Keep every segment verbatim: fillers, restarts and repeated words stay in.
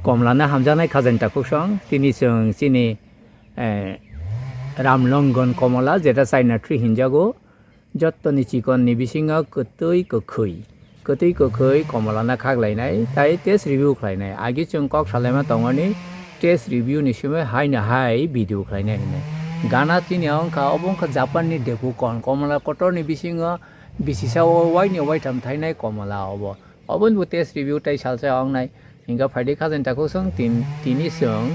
Komlano hamjaknai khajani takhuk song, tini chwng chini, eh, Ramlongon komola, jeta China tree hinjago, jottoni chikonni bisingo kwtwi kwkhwi, kwtwi kwkhwi komolano khaklainai, tai test review khlainai. Agi chwng kok salaima tongoni test review ni simi haino hai video khlainai hinwi. Gana chini wngkha, obo wngkha Japan ni deku kon, komola kotorni bisingo bisisa o waini waitham thainai komola obo. Oboni bo test review tei salsa wngnai. Hinkhe phaidi khajani takhuk song tin-, tini chwng,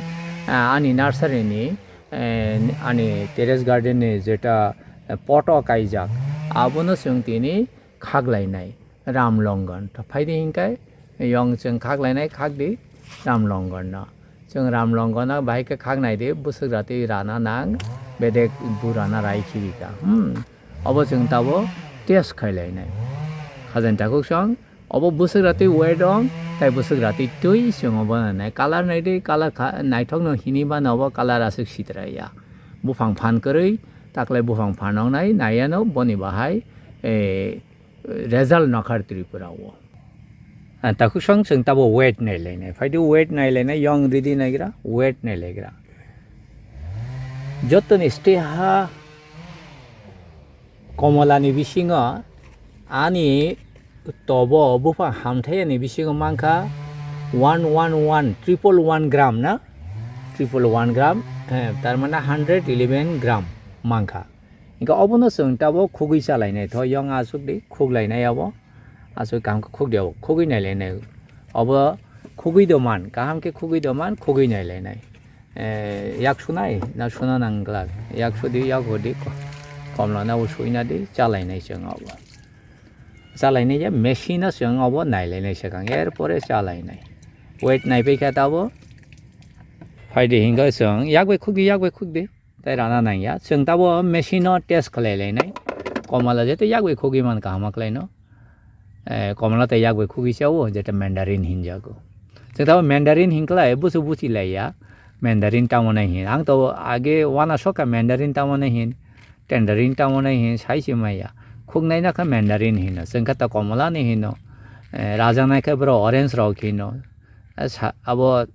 ah, ani nursery ni, eh, ani terrace garden ni jeta, eh, poto kaijak, abono chwng tini khaklainai Ramlongon. To phaidi hinkhe yong chwng khaklainai khakdi Ramlongon no. Chwng Ramlongon no bahai khe khaknai di, bwswk ratwi rana nang, bedek bu rana rai khibika. Hmm. Obo chwng tabo test khailainai. Khajani takhuk song, obo bwswk ratwi wet wng, tai bwswk ratwi twi chwng obo nanai. Colour naidi, colour kha-, naithokno hinwi mano obo colour aswk sitra ya. Buphang phan kwrwi, taklai buphang phan wngnai, naiya no boni bahai, eh, result nakhar Tripura o. Ah, takhuk song chwng tabo wet nailainai. Phaidi wet nailainai, yong ridi naigra, wet nailagra. Jotoni stay ha komolani bisingo ani tobo buphang hamthayani bisingo mankha one one one, triple one gram na? Triple one gram, eh, tar mane hundred eleven gram mankha. Hinkhe obono chwng tabo khugwi chalainai tho, yong aswk di khuklainai abo. Aswk kaham khe khugdi abo, khugwi nailainai. Obo khugwi do man, kaham khe khugwi do man, khugwi nailainai. Eh, yak sunai na suna nang glak? Yak sudi, yak hodi, ko-, komlano bo suina di, chalainai chwng obo. Chalainai ya machine o chwng obo nailainai swkang, er pore chalainai. Wet naipaikha tabo. Phaidi hinkhe chwng yak bai khugdi, yak bai khugdi. Tai rana nangya. Chwng tabo machine o test khlai lainai. Komala jeto yak bai khugwi man kaham khlaino. Eh, komala tai yak bai khugwi chao, jeta Mandarin hinjago. Chwng tabo Mandarin hinkhlai, busu busi laiya. Mandarin tamo nai hin. Ang to age wana soka Mandarin tamo nai hin. Tangerine tamo nai hin, sai se maya. Khuknai nakha Mandarin hino. Chwng khe ta komala ni hino. Eh, raja nai khe bro orange rok hino. Eh, sa-, abo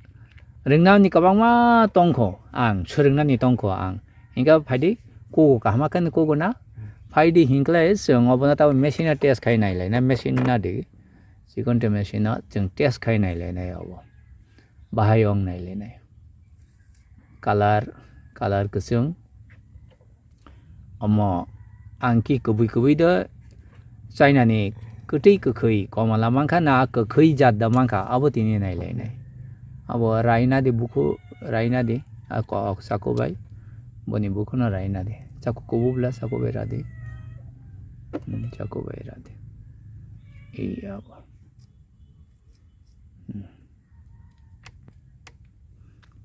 Rwngnani kwbangma tongkho ang, swrwngnani tongkho ang. Hinkhe phaidi kugo kahama khe kugo na. Phaidi hinkhlai chwng obono tabo machine o test khai nailaina, machine nadi. Chikon te machine o chwng test khai nailainai obo. Bahai ong nailainai. Color, color kwchwng. Omo ang ki kubui kubui do China ni kwtwi kwkhwi komala mankha na kwkhwi jat da mankha abo tini nailainai. Abo raina di bukhu raina di a kok chaku bai boni bukhu no raina di chaku kubu bla chaku bai radi. Hmm, chaku bai radi. Iya bo. Hmm.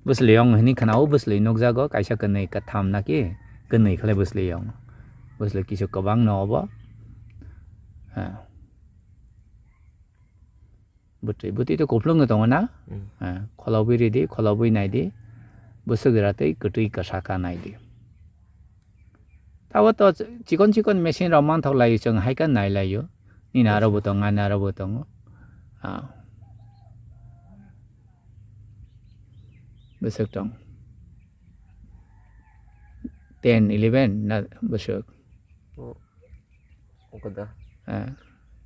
Bwswlwi ong hwnwi khna-o, bwswlwi nukjago, kaisa kwnwi kwtham naki kwnwi khlai bwswlwi ong. Bwswlwi kisu kwbangno obo. Ha. Bwtwi, bwtwi to kuplungno tongo na? Hmm. Ha, kholobwi ridi, kholobwi naidi. Bwswk jora tei kwtwi kwsa kha naidi. Tabo to chikon chikon machine rok manthok laio, chwng hai khe nai laio. Nini aro bo tongo, ani aro bo tongo. Ah. Bwswk tong. Ten, eleven na bwswk. O, o kada. Ah.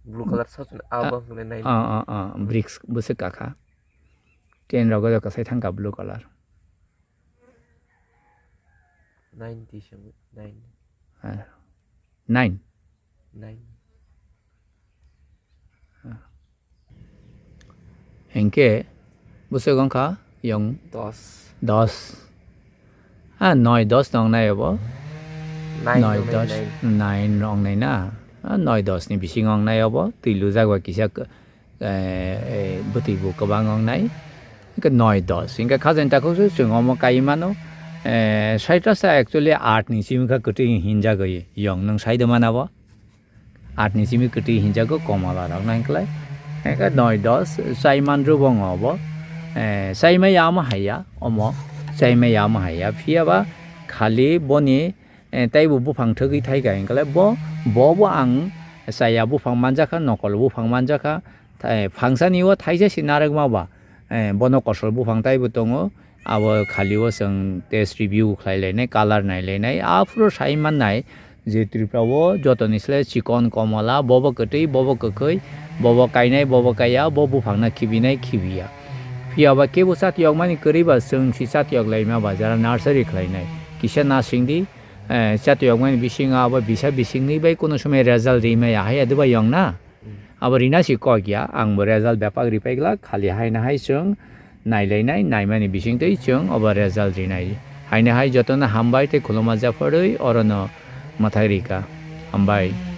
Blue color sa chun abo hwnle nine. Ah, ah, ah, bricks bwswk kakha. Ten rogo joto sai thangkha blue color. Nine tisem, nine. Ah. Nine. Nine. Hinkhe bwswk wngkha yong dos. Dos. Ah, noi dos tongnai obo. Nine noi tongnai, dos, nine. Nine tongnai na. Ah, noi dos ni bisingo wngnai obo. Twi lujak bai kisa k-, eh, eh, bwtwi bo kwbang wngnai. Hinkhe noi dos. Hinkhe khajani takhuk se chwng omo kai mano. Eh, saita sa actually aat ni simi kha kwtwi hinjagwi yong nwng sai de mana bo. Aat ni simi kwtwi hinjago komala rok nang klai. Hinkhe noi dos chai man rwbongo obo. Eh, chai maya omo haiya, omo chai maya omo haiya. Phiya ba khali boni, eh, taibo buphang thwgwi thaika hinkhe bo, bo bo ang chaya buphang manjakha, nokol buphang manjakha. Thai, phangsani o thaisa se narwkma ba, eh, bono kosol buphang taibo tongo. Abo khali o chwng test review khlai lainai, colour nai lainai. Aphuru sai mannai je Tripura o jotoni sle chikon komala, bobo kwtwi, bobo kwkhwi, bobo kainai, bobo kaiya, bo buphangna khibinai, khibiya. Phiya ba kebo chatiyokmani kwrwi ba chwng si chatiyok laima ba jara nursery khlainai. Kisa nasingdi, eh, chatiyokmani bisingo abo bisa bisingni bai kuno somoi result rimaya hai adu bai yong na? Abo rina si kok ya, ang bo result bepak ripai glak, khali haino hai chwng nailainai, naimani bisingtwi chwng obo result rinai. Haino hai jotono hambai tei khuluma japharwi orono mwthai rika. Hambai.